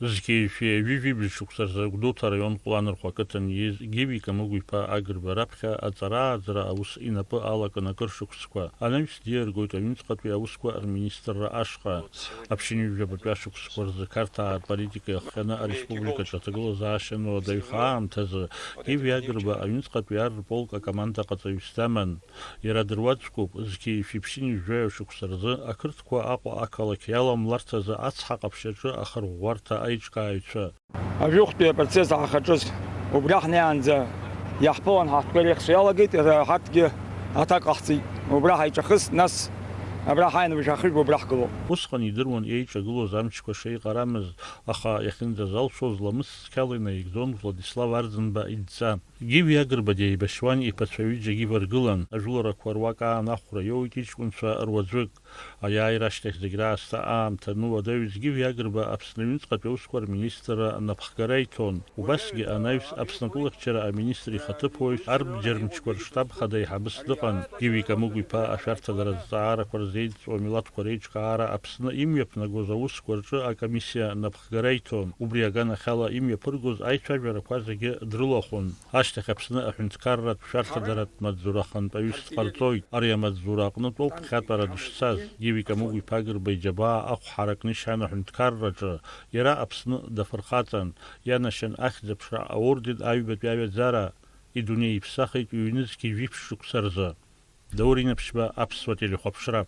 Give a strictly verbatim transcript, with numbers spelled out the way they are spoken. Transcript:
Зқьи жәшәи ҩажәи жәибжь шықәса рзы Гәдоуҭа араион Ҟәланырхәа ақыҭан ииз Гиви Камыгә-иԥа Агрба раԥхьа аҵара-ааӡара аус инапы алакын акыр шықәсқәа. Анаҩс диаргоит аҩныҵҟатәи аусқәа рминистрра ашҟа. Аԥшьынҩажәи жәабатәи ашықәсқәа рзы Қарҭаа рполитика иахҟьаны ареспубликаҿы аҭагылазаашьа ануадаҩха аамҭазы Гиви Агрба аҩныҵҟатәи ар рполк акомандаҟаҵаҩыс даман. Иара дыруаӡәкуп, зқьи жәшәи ԥшьынҩажәи жәаҩа шықәса рзы ақырҭқәа Аҟәа ақалақь иаламларҭазы ацҳа ҟаԥшь аҿы ахырӷәӷәарҭа аиҿкааҩцәа. Ажәохәтәи апроцесс аахаҿыз, убра ҳнеиаанӡа иаҳԥылан ҳаҳҭқәа реихсра иалагеит, иара ҳарҭгьы аҭак ҟаҳҵеит. Убра ҳаиҿахыс, нас абра ҳааины уажә ҳахыжәба убра ҳгылоуп. Усҟан идыруан еиҿагылоз амчқәа шеиҟарамыз, аха иахьынӡазалшоз ламыс цқьала инаигӡон Владислав Арӡынба идҵа. Гиви Агрба деибашьуан, иԥацәа ҩыџьагьы иваргылан, ажәыларақәа руак аан ахәра иоуит иҷкәынцәа руаӡәык. Аиааира ашьҭахь зегь раасҭа аамҭа ануадаҩыз Гиви Агрба Аԥсны аҩныҵҟатәи аусқәа рминистрра анапхгара иҭон. Убасгьы анаҩс Аԥсны акылыхьчара аминистр ихаҭыԥуаҩс арбџьар мчқәа рштаб хада аиҳабыс дыҟан. Гиви Камыгә-иԥа ашәарҭадара азҵаарақәа рзеидҵуа амилаҭқәа реиҿкаара Аԥсны имҩаԥнагоз аусқәа рҿы акомиссиа анапхгара иҭон. Убри аганахьала имҩаԥыргоз аицәажәарақәа зегьы дрылахәын. Ашьҭахь Аԥсны аҳәынҭқарратә шәарҭадаратә маҵзура ахантәаҩыс дҟарҵоит. Ари амаҵзура аҟнытә ауп ԥхьатәара дышцаз. Гиви Камыгә-иԥа Агрба иџьабаа ахә ҳаракны ишьан аҳәынҭқарраҿы, иара Аԥсны дафырхаҵан, ианашьан Ахьӡ-аԥша аорден аҩбатәи аҩаӡара, идунеи иԥсахит ҩ-нызқьи жәиԥшь шықәса рзы. Даур Инаԥшьба, Аԥсуа телехәаԥшра.